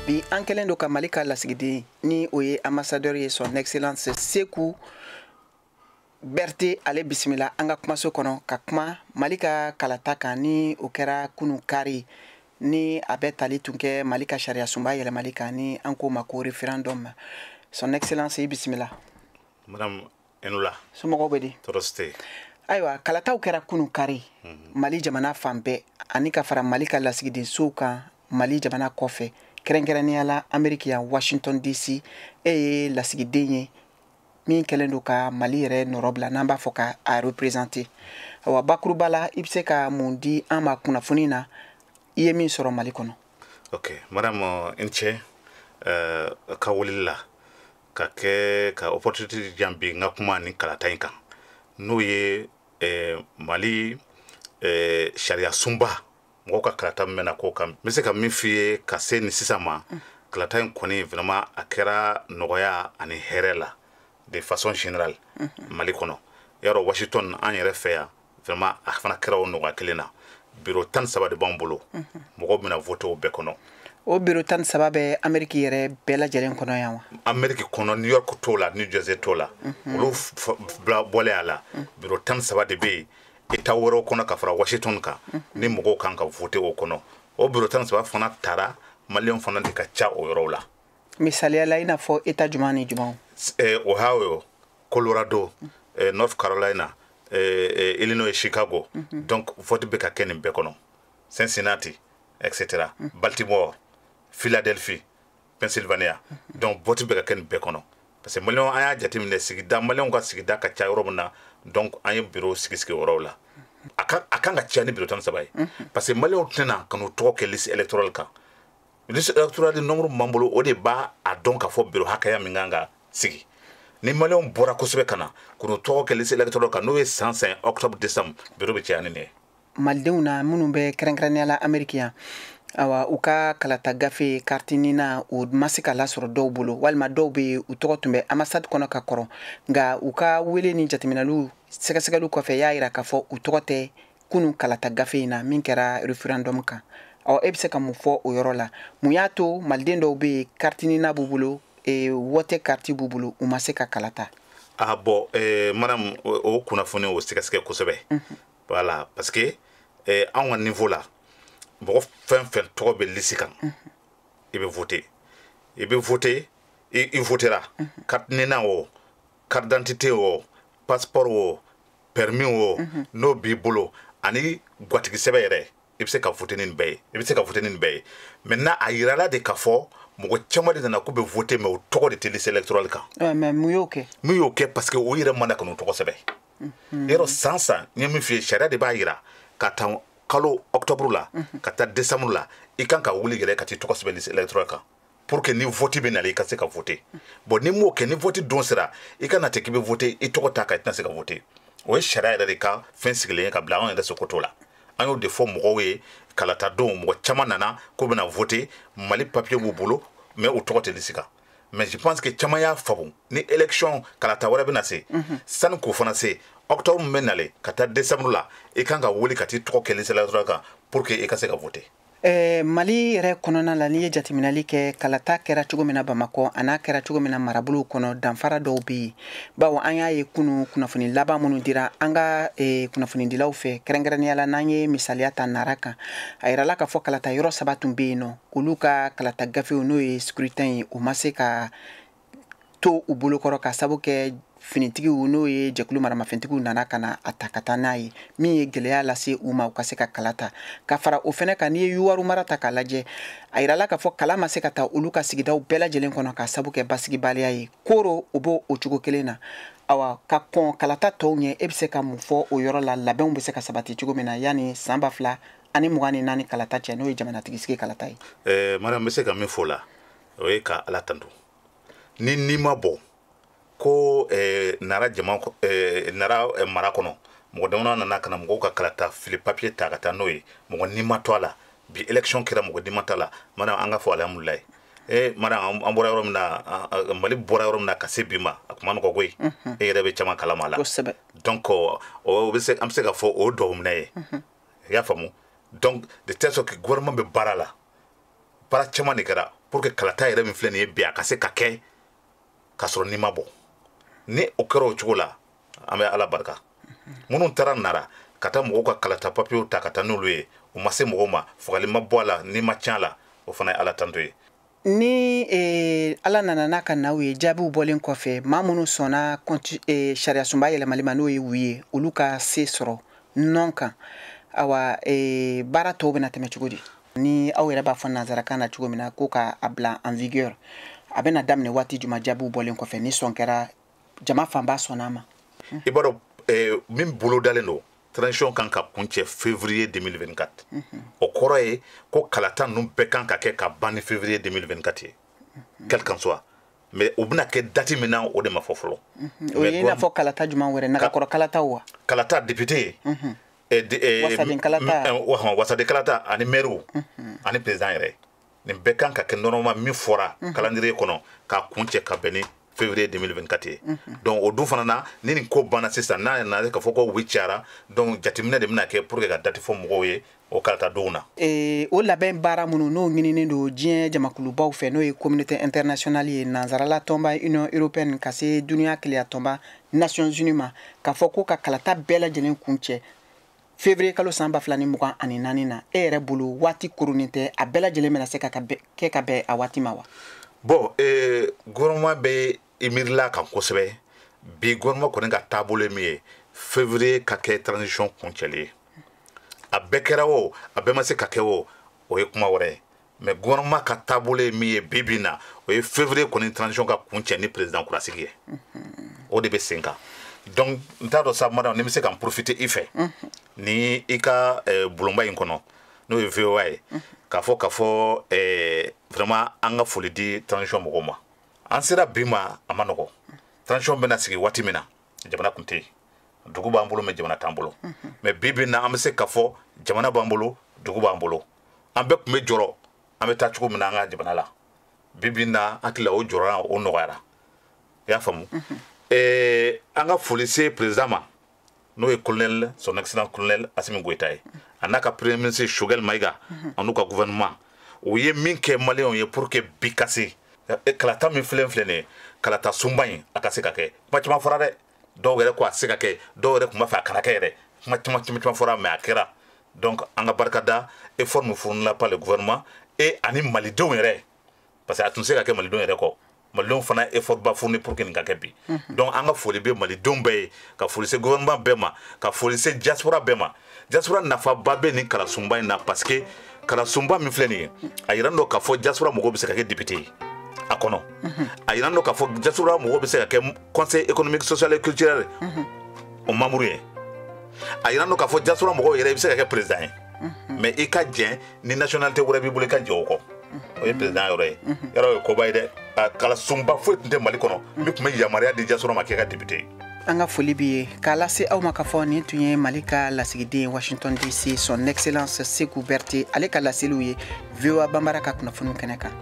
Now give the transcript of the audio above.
Bi an kɛlen don ka Mali ka lasigiden, ni o ye ambassadeur ye, Son Excellence Seku Berete, ale bisimila an ka kumaso kɔnɔ ka kuma Mali ka kalata kan, ni o kɛra kunu kari, ni a bɛ tali tun kɛ Mali ka sariya sunba yɛlɛmali kan, ni an k'o ma ko référendum. Son Excellence, i bisimila. Madame Enula. Somɔgɔw bɛ di? Tɔɔrɔ si tɛ. Ayiwa, kalataw kɛra kunu kari Mali jamana fan bɛɛ, ani ka fara Mali ka lasigidensow kan Mali jamana kɔfɛ, kɛrɛnkɛrɛnnenya la Ameriki yan, Washington DC. E ye lasigiden ye min kɛlen don ka Mali yɛrɛ nɔrɔ bila, n'an b'a fɔ ka a représenter. Awa, bakuruba la, i bɛ se ka mun di an ma kunnafoni na i ye min sɔrɔ Mali kɔnɔ? Ok madame, i ni ce ka weleli la ka kɛ ka opportunité di yan bi n ka kuma ni kalata in kan, n'o ye Mali sariya sunba mɔgɔw ka kalata min bɛna k'o kan. N bɛ se ka min f'i ye ka se nin sisan ma, kalata in kɔni, vraiment, a kɛra nɔgɔya ani hɛrɛ la de façon générale Mali kɔnɔ. Yarɔ, Washington, an yɛrɛ fɛ yan, vraiment, a fana kɛra o nɔgɔya kelen na. Bureau 13 de b'an bolo, mɔgɔw bɛna voter o bɛɛ kɔnɔ. O bureau 13 bɛ Ameriki yɛrɛ bɛɛ lajɛlen kɔnɔ yan wa? Ameriki kɔnɔ, New York t'o la, New Jersey t'o la, olu bɔlen a la. Bureau 13 de bɛ yen état wɛrɛw kɔnɔ ka fara Washington kan, ni mɔgɔw kan ka voter o kɔnɔ. O bureau 13 fana taara, maliyɛnw fana de ka ca o yɔrɔw la. Misaliya la, i n'a fɔ état jumɛn ni jumɛnw? Ohio, Colorado, North Carolina, Illinois, Chicago. Donc vote bɛ ka kɛ nin bɛɛ kɔnɔ, Cincinnati, etc., Baltimore, Philadelphie, Pennsylvania. Donc vote bɛ ka kɛ nin bɛɛ kɔnɔ parce que maliyɛnw, an y'a jateminɛ, sigida, maliyɛnw ka sigida ka ca yɔrɔ min na. Donc an ye bureau sigi sigi o yɔrɔw la. A kan ka caya ni bureau 13 ye parce que maliyɛnw tɛna ka n'u tɔgɔ kɛ liste électorale kan. Liste électorale nombre min b'an bolo, o de b'a a dɔn k'a fɔ bureau hakɛya min kan ka sigi. Ni maliyɛnw bɔra kosɛbɛ ka na k'u tɔgɔ kɛ liste électorale kan, n'o ye san san octobre, décembre, bureau bɛ caya ni nin ye. Malidenw na minnu bɛ kɛrɛnkɛrɛnnenya la Ameriki yan, awa, u ka kalata gafe, carte NINA, o ma se ka lasɔrɔ dɔw bolo, walima dɔw bɛ yen, u tɔgɔ tun bɛ ambassade kɔnɔ ka kɔrɔ, nka u ka wele ni jateminɛliw, sɛgɛsɛgɛliw kɔfɛ, y'a yira k'a fɔ u tɔgɔ tɛ kunun kalata gafe in na min kɛra référendum kan. Ɔ, e bɛ se ka mun fɔ o yɔrɔ la? Mun y'a to maliden dɔw bɛ yen, carte NINA b'u bolo, wɔtɛ carte b'u bolo, u ma se ka kalata? Ah bon, madame, o kunnafoni, o sɛgɛsɛgɛ kosɛbɛ. Voilà, parce que anw ka niveau la, mɔgɔ fɛn fɛn tɔgɔ bɛ liste kan, i bɛ voter, i bɛ voter, i votera, carte NINA o, carte d'identité o, passeport o, permis o, n'o b'i bolo, ani gwatigi sɛbɛn yɛrɛ, i bɛ se ka voter ni nin bɛɛ ye, i bɛ se ka voter ni nin bɛɛ ye. Maintenant, a yirala de k'a fɔ mɔgɔ caman de nana k'u bɛ voter, mais o tɔgɔ de tɛ liste électorale kan. Mais mun y'o kɛ? Mun y'o kɛ? Parce que o yɛrɛ mana ka n'o tɔgɔ sɛbɛn. Yɔrɔ san san, n ye min f'i ye, sariya de b'a yira ka taa kalo octobre la ka taa décembre la, i kan ka wuli yɛrɛ ka t'i tɔgɔ sɛbɛn liste électorale kan pour que ni vote bɛ nalen, i ka se ka voter. Bon, ni m'o kɛ, ni vote don sera, i ka na ten k'i bɛ voter, i tɔgɔ t'a kan, i tɛna se ka voter. O ye sariya yɛrɛ de ka fɛn sigilen ye ka bila, anw yɛrɛ seko t'o la. An y'o de fɔ mɔgɔw ye kalata don. Mɔgɔ caman nana k'u bɛna voter, Mali papier b'u bolo, mais u tɔgɔ tɛ liste kan. Mais je pense que caman y'a faamu, ni élection kalata wɛrɛ bɛna se, sani k'o fana se, octobre min bɛ nalen ka taa décembre la, i kan ka wuli ka t'i tɔgɔ kɛ liste électorale kan pour que i ka se ka voter. Mali yɛrɛ kɔnɔna la, n'i ye jateminɛli kɛ, kalata kɛra cogo min na Bamakɔ, a n'a kɛra cogo min na marabolow kɔnɔ, danfara dɔw bɛ yen, bawo an y'a ye kunu kunnafoni laban minnu dira an ka kunnafonidilaw fɛ, kɛrɛnkɛrɛnnenya la n'an ye misaliya ta Nara kan, a yirala k'a fɔ kalata yɔrɔ saba tun bɛ yen nɔ, olu ka kalata gafew, n'o ye scrutin ye, o ma se ka to u bolokɔrɔ ka sabu kɛ finitigiw, n'o ye jɛkulu maramafɛntigiw, nana ka na a ta ka taa n'a ye, min ye gɛlɛya lase u ma u ka se ka kala ta. Ka fara o fɛnɛ kan, n'i ye Youwarou mara ta k'a lajɛ, a yirala k'a fɔ kala ma se ka ta olu ka sigidaw bɛɛ lajɛlen kɔnɔ ka sabu kɛ basigibaliya ye. Koro, o b'o o cogo kelen na. Awa, ka kɔn kalata tɔw ɲɛ, e bɛ se ka mun fɔ o yɔrɔ la, labɛnw bɛ se ka sabati cogo min na yanni san 2024 kalata cɛ, n'o ye jamanatigi sigi kalata ye? Mariam, n bɛ se ka min fɔ o la, o ye ka Ala tanto ni ma bɔ ko Nara jama, Nara mara kɔnɔ, mɔgɔ dama nana ka na mɔgɔw ka kalata fili papier ta ka taa n'o ye, mɔgɔ ni ma to a la. Bi élection kɛra, mɔgɔ ni ma to a la. Mariam, an ka fɔ alhamdulilayi. Mariam, an bɔra yɔrɔ min na, Mali bɔra yɔrɔ min na ka se bi ma, a kuma nɔgɔ koyi. E yɛrɛ bɛ caman kalama a la. Donc o bɛ se, an bɛ se ka fɔ o duwawu minɛ ye, i y'a faamu. Donc de telle sorte que gouvernement bɛ baara la, baara caman de kɛra. pour que kalata yɛrɛ min filɛ nin ye bi, a ka se ka kɛ k'a sɔrɔ ni ma bɔ. Ni o kɛra o cogo la, an bɛ Ala barika. Minnu taara Nara ka taa mɔgɔw ka kalata papiyew ta ka taa n'olu ye, u ma se mɔgɔw ma, fagali ma bɔ a la, ni ma tiɲɛ a la, o fana ye Ala tanto ye. Ni Ala nana n'a ka naw ye, jaabiw bɔlen kɔfɛ, maa minnu sɔnna sariya sunba yɛlɛmali ma, n'o ye oui ye, olu ka se sɔrɔ non kan, awa baara tɔw bɛna tɛmɛ cogo di? Ni aw yɛrɛ b'a fɔ nanzarakan na cogo min na ko ka a bila en vigueur, a bɛna daminɛ waati jumɛn jaabiw bɔlen kɔfɛ, ni sɔn kɛra jama fanba sɔnna a ma? I b'a dɔn min bolo dalen don, transition kan ka kuncɛ février 2024. O kɔrɔ ye ko kalata ninnu bɛɛ kan ka kɛ ka ban ni février 2024 ye, quel qu'en soit. Mais o bɛna kɛ date min na, o de ma fɔ fɔlɔ. O ye i n'a fɔ kalata jumɛn wɛrɛ, nagakɔrɔ kalataw wa? Kalata député, wasaden kalata, wasaden kalata ani maire ani président yɛrɛ, nin bɛɛ kan ka kɛ normalement min fɔra calendrier kɔnɔ k'a kuncɛ ka bɛn ni février 2024 ye. Donc o dun fana na, ni nin ko banna sisan, n'a nana k'a fɔ ko oui cayara, donc jateminɛ de bɛna kɛ pour que ka date fɔ mɔgɔw ye o kalata donw na. O labɛn baara minnu n'o ɲininen don diɲɛ jamakulubaw fɛ, n'o ye communauté internationale ye, nanzarala tɔnba Union européenne, ka se dunuya keleya tɔnba Nations Unies ma, k'a fɔ ko ka kalata bɛɛ lajɛlen kuncɛ février kalo san 2024 na, e yɛrɛ bolo waati kurunin tɛ, a bɛɛ lajɛlen bɛna se ka kɛ ka bɛn a waati ma wa? Bon, gouvernement bɛ i miirila kan kosɛbɛ bi. Gouvernement kɔni ka taabolo ye min ye, février ka kɛ transition kuncɛli ye. A bɛɛ kɛra o, a bɛɛ ma se ka kɛ o, o ye kuma wɛrɛ ye. Mais gouvernement ka taabolo ye min ye bi bi in na, o ye février kɔni transition ka kuncɛ ni président kurasigi ye. O de bɛ sen kan. Donc n t'a dɔn sa, madame, ni n bɛ se ka n profiter i fɛ ni i ka bulonba in kɔnɔ, n'o ye VOA ye, k'a fɔ vraiment an ka foli di transition mɔgɔw ma. An sera bi ma, a ma nɔgɔ. Transition bɛna sigi waati min na, jamana tun tɛ yen. Dugu b'an bolo, mais jamana t'an bolo. Mais bi bi in na, an bɛ se k'a fɔ jamana b'an bolo, dugu b'an bolo. An bɛɛ tun bɛ jɔrɔ an bɛ taa cogo min na an ka jamana la. Bi bi in na, hakili la o jɔrɔ o nɔgɔyara, i y'a faamu. An ka foli se président ma, n'o ye colonel, son excellence colonel Assimi Goïta ye, a n'a ka premier ministre Choguel Maïga, a n'u ka gouvernement. U ye min kɛ maliyɛnw ye pour que bi ka se kalata min filɛ nin ye, kalata sunba in, a ka se ka kɛ. Kuma caman fɔra dɛ, dɔw yɛrɛ ko a tɛ se ka kɛ, dɔw yɛrɛ tun b'a fɛ a kana kɛ yɛrɛ. Kuma caman caman caman fɔra, mais a kɛra. Donc an ka barika da effort min fournila par le gouvernement et ani malidenw yɛrɛ, parce que a tun tɛ se ka kɛ malidenw yɛrɛ kɔ. Malidenw fana effort ba fourni pour que nin ka kɛ bi. Donc an ka foli bɛ malidenw bɛɛ ye, ka foli se gouvernement bɛɛ ma, ka foli se diaspora bɛɛ ma. Diaspora nafaba bɛ nin kalasunba in na, parce que kalasunba min filɛ nin ye, a yira dɔn k'a fɔ diaspora mɔgɔw bɛ se ka kɛ député ye a kɔnɔ, a yira dɔn k'a fɔ diaspora mɔgɔw bɛ se ka kɛ conseil économique, social et culturel o membre ye, a yira dɔn k'a fɔ diaspora mɔgɔw yɛrɛ i bɛ se ka kɛ président ye, mais i ka jɛn ni nationalité wɛrɛ b'i bolo, i ka jɛ o kɔ, o ye président yɔrɔ ye. Yɔrɔ o ye koba ye dɛ. A kalasunba foyi tun tɛ Mali kɔnɔ min tun bɛ yamaruya di diaspora ma k'e ka député ye. An ka foli b'i ye k'a lase aw ma k'a fɔ nin tun ye Mali ka lasigiden Washington DC, son excellence Seku Berete, ale ka laseliw ye VOA Banbara ka kunnafoniw kɛnɛ kan.